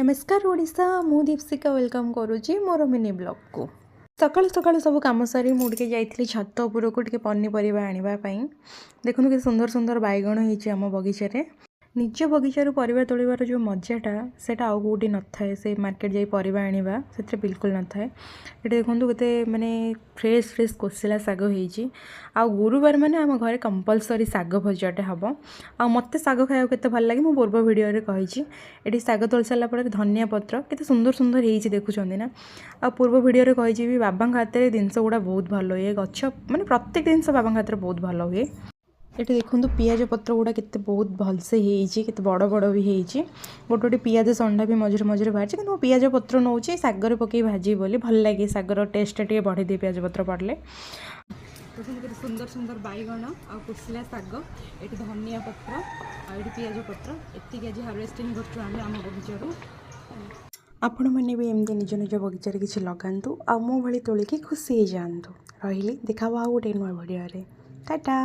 ନମସ୍କାର ଓଡ଼ିଶା, ମୁଁ ଦୀପଶିକା welcome କରୁଛି ମୋର ମିନି ବ୍ଲଗ୍କୁ। ସକାଳୁ ସକାଳୁ ସବୁ କାମ ସାରି ମୁଁ ଟିକେ ଯାଇଥିଲି ଛାତ ଉପରକୁ ଟିକେ ପନିପରିବା ଆଣିବା ପାଇଁ। ଦେଖନ୍ତୁ, କେତେ ସୁନ୍ଦର ସୁନ୍ଦର ବାଇଗଣ ହେଇଛି ଆମ ବଗିଚାରେ। ନିଜ ବଗିଚାରୁ ପରିବା ତୋଳିବାର ଯେଉଁ ମଜାଟା, ସେଇଟା ଆଉ କେଉଁଠି ନଥାଏ। ସେ ମାର୍କେଟ ଯାଇ ପରିବା ଆଣିବା, ସେଥିରେ ବିଲକୁଲ ନଥାଏ। ଏଠି ଦେଖନ୍ତୁ, କେତେ ମାନେ ଫ୍ରେଶ୍ ଫ୍ରେଶ୍ କୋଶଳା ଶାଗ ହେଇଛି। ଆଉ ଗୁରୁବାର ମାନେ ଆମ ଘରେ କମ୍ପଲସରି ଶାଗ ଭଜାଟେ ହେବ। ଆଉ ମୋତେ ଶାଗ ଖାଇବାକୁ କେତେ ଭଲ ଲାଗେ, ମୁଁ ପୂର୍ବ ଭିଡ଼ିଓରେ କହିଛି। ଏଠି ଶାଗ ତୋଳି ସାରିଲା ପରେ ଧନିଆ ପତ୍ର କେତେ ସୁନ୍ଦର ସୁନ୍ଦର ହେଇଛି, ଦେଖୁଛନ୍ତି ନା? ଆଉ ପୂର୍ବ ଭିଡ଼ିଓରେ କହିଛି ବି, ବାବାଙ୍କ ହାତରେ ଜିନିଷ ଗୁଡ଼ା ବହୁତ ଭଲ ହୁଏ। ଗଛ ମାନେ ପ୍ରତ୍ୟେକ ଜିନିଷ ବାବାଙ୍କ ହାତରେ ବହୁତ ଭଲ ହୁଏ। ଏଠି ଦେଖନ୍ତୁ, ପିଆଜ ପତ୍ର ଗୁଡ଼ା କେତେ ବହୁତ ଭଲସେ ହେଇଛି, କେତେ ବଡ଼ ବଡ଼ ବି ହେଇଛି। ଗୋଟେ ଗୋଟେ ପିଆଜ ଷଣ୍ଢା ବି ମଝିରେ ମଝିରେ ବାହାରିଛି। କିନ୍ତୁ ମୁଁ ପିଆଜ ପତ୍ର ନେଉଛି ଶାଗରେ ପକାଇ ଭାଜିବି ବୋଲି। ଭଲ ଲାଗେ, ଶାଗର ଟେଷ୍ଟଟା ଟିକେ ବଢ଼େଇ ପିଆଜ ପତ୍ର ପଡ଼ିଲେ। ଦେଖନ୍ତୁ, କେତେ ସୁନ୍ଦର ସୁନ୍ଦର ବାଇଗଣ ଆଉ କୋଶଳା ଶାଗ, ଏଠି ଧନିଆ ପତ୍ର ଆଉ ଏଠି ପିଆଜ ପତ୍ର। ଏତିକି ଆଜି ହାର୍ଭେଷ୍ଟିଂ କରୁଛୁ ଆମେ ଆମ ବଗିଚାରୁ। ଆପଣମାନେ ବି ଏମିତି ନିଜ ନିଜ ବଗିଚାରେ କିଛି ଲଗାନ୍ତୁ ଆଉ ମୋ ଭଳି ତୋଳିକି ଖୁସି ହେଇଯାଆନ୍ତୁ। ରହିଲି, ଦେଖା ଆଉ ଗୋଟେ ନୂଆ ଭିଡ଼ିଓରେ। ଟାଟା।